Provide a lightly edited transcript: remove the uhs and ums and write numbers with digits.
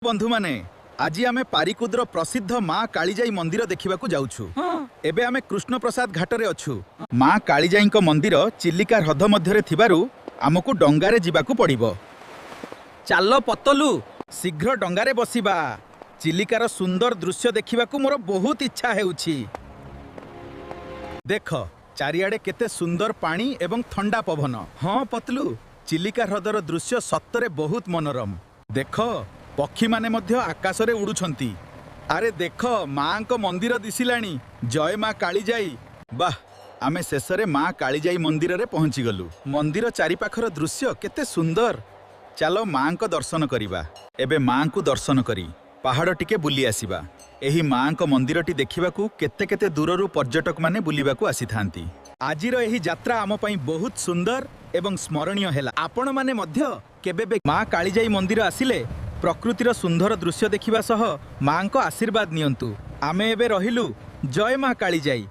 ବନ୍ଧୁମାନେ, ଆଜି ଆମେ ପାରିକୁଦର ପ୍ରସିଦ୍ଧ ମା କାଳିଜାଇ ମନ୍ଦିର ଦେଖିବାକୁ ଯାଉଛୁ। ଏବେ ଆମେ କୃଷ୍ଣପ୍ରସାଦ ଘାଟରେ ଅଛୁ। ମା କାଳିଜାଇଙ୍କ ମନ୍ଦିର ଚିଲିକା ହ୍ରଦ ମଧ୍ୟରେ ଥିବାରୁ ଆମକୁ ଡଙ୍ଗାରେ ଯିବାକୁ ପଡ଼ିବ। ଚାଲ ପତଲୁ। ଶୀଘ୍ର ଡଙ୍ଗାରେ ବସିବା। ଚିଲିକାର ସୁନ୍ଦର ଦୃଶ୍ୟ ଦେଖିବାକୁ ମୋର ବହୁତ ଇଚ୍ଛା ହେଉଛି। ଦେଖ, ଚାରିଆଡ଼େ କେତେ ସୁନ୍ଦର ପାଣି ଏବଂ ଥଣ୍ଡା ପବନ। ହଁ ପତଲୁ, ଚିଲିକା ହ୍ରଦର ଦୃଶ୍ୟ ସତରେ ବହୁତ ମନୋରମ। ଦେଖ, ପକ୍ଷୀମାନେ ମଧ୍ୟ ଆକାଶରେ ଉଡ଼ୁଛନ୍ତି। ଆରେ ଦେଖ, ମାଙ୍କ ମନ୍ଦିର ଦିଶିଲାଣି। ଜୟ ମା କାଳିଜାଇ। ବାহ, ଆମେ ଶେଷରେ ମା କାଳିଜାଇ ମନ୍ଦିରରେ ପହଞ୍ଚିଗଲୁ। ମନ୍ଦିର ଚାରିପାଖର ଦୃଶ୍ୟ କେତେ ସୁନ୍ଦର! ଚାଲ ମାଙ୍କ ଦର୍ଶନ କରିବା। ଏବେ ମାଙ୍କୁ ଦର୍ଶନ କରି ପାହାଡ଼ ଟିକେ ବୁଲି ଆସିବା। ଏହି ମାଙ୍କ ମନ୍ଦିରଟି ଦେଖିବାକୁ କେତେ କେତେ ଦୂରରୁ ପର୍ଯ୍ୟଟକମାନେ ବୁଲିବାକୁ ଆସିଥାନ୍ତି। ଆଜିର ଏହି ଯାତ୍ରା ଆମ ପାଇଁ ବହୁତ ସୁନ୍ଦର ଏବଂ ସ୍ମରଣୀୟ ହେଲା। ଆପଣମାନେ ମଧ୍ୟ କେବେ ବି ମା କାଳିଜାଇ ମନ୍ଦିର ଆସିଲେ ପ୍ରକୃତିର ସୁନ୍ଦର ଦୃଶ୍ୟ ଦେଖିବା ସହ ମାଙ୍କ ଆଶୀର୍ବାଦ ନିଅନ୍ତୁ। ଆମେ ଏବେ ରହିଲୁ। ଜୟ ମା କାଳିଜାଇ।